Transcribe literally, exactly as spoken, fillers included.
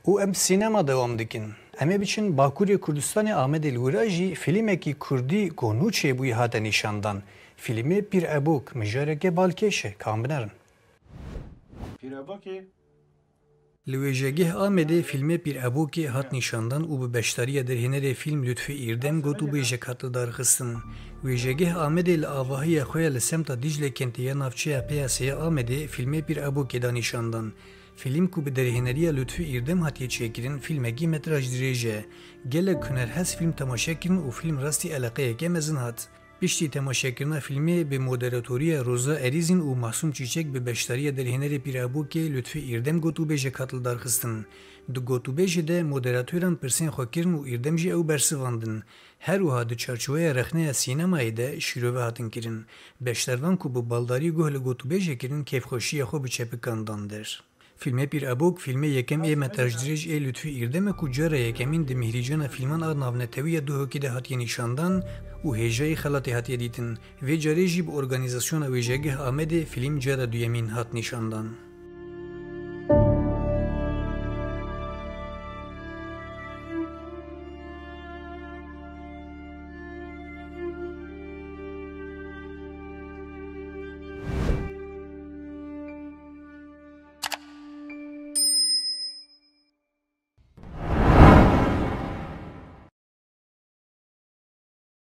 Û em sînema dewam dikin. Em ê biçin Bakurê Kurdistanê Amedê li wira jî fîlmekî kurdî ku nû çêbûyî hate nîşandan. Fîlmê Pîr Ebok mijareke balkêş e, ka em binerin. Pîr Ebokê. Li wêjegeh Amedê fîlmê Pîr Ebokê hat nîşandan û bi beşdariya derhênerê fîlm Lutfî Îrdem gotûbêjek hat lidarxistin. Wêjegeh Amedê li avahiya xwe ya li semta Dîcle kentê ya navçeya Peyasê ya Amedê fîlmê Pîr Ebokê da nîşandan. Fîlm ku bi derhêneriya Lutfî Îrdem hatiye çêkirin, fîlmekî metraj dirêj e. Gelek hunerhez fîlm temaşe kirin û fîlm rastî eleqeyeke mezin hat. Piştî temaşekirina fîlmê bi moderatoriya Roza Erîzîn û Masûm Çîçek bi beşdariya derhênerê Pîr Ebokê Lutfî Îrdem gotûbêjek hat lidarxistin. Di gotûbêjê de moderatoran pirsên xwe kirin û Îrdem jî ew bersivandin. Her wiha di çarçoveya rexneya sînemayê de şîrove hatin kirin. Beşdarvan ku bi baldarî guh li gotûbêjê kirin, kêfxweşiya xwe bi çepikan dan der. Fîlmê Pîr Ebok, fîlmê yekem ê metraj dirêj ê Lutfî Îrdem e ku cara yekemîn di Mihrîcana Fîlman a Navnetewî ya Duhokê de hatiye nîşandan û hêjayî xelatê hatiye dîtin. Vê carê jî bi organîzasyona Wêjegeh Amedê fîlm cara duyemîn hat nîşandan.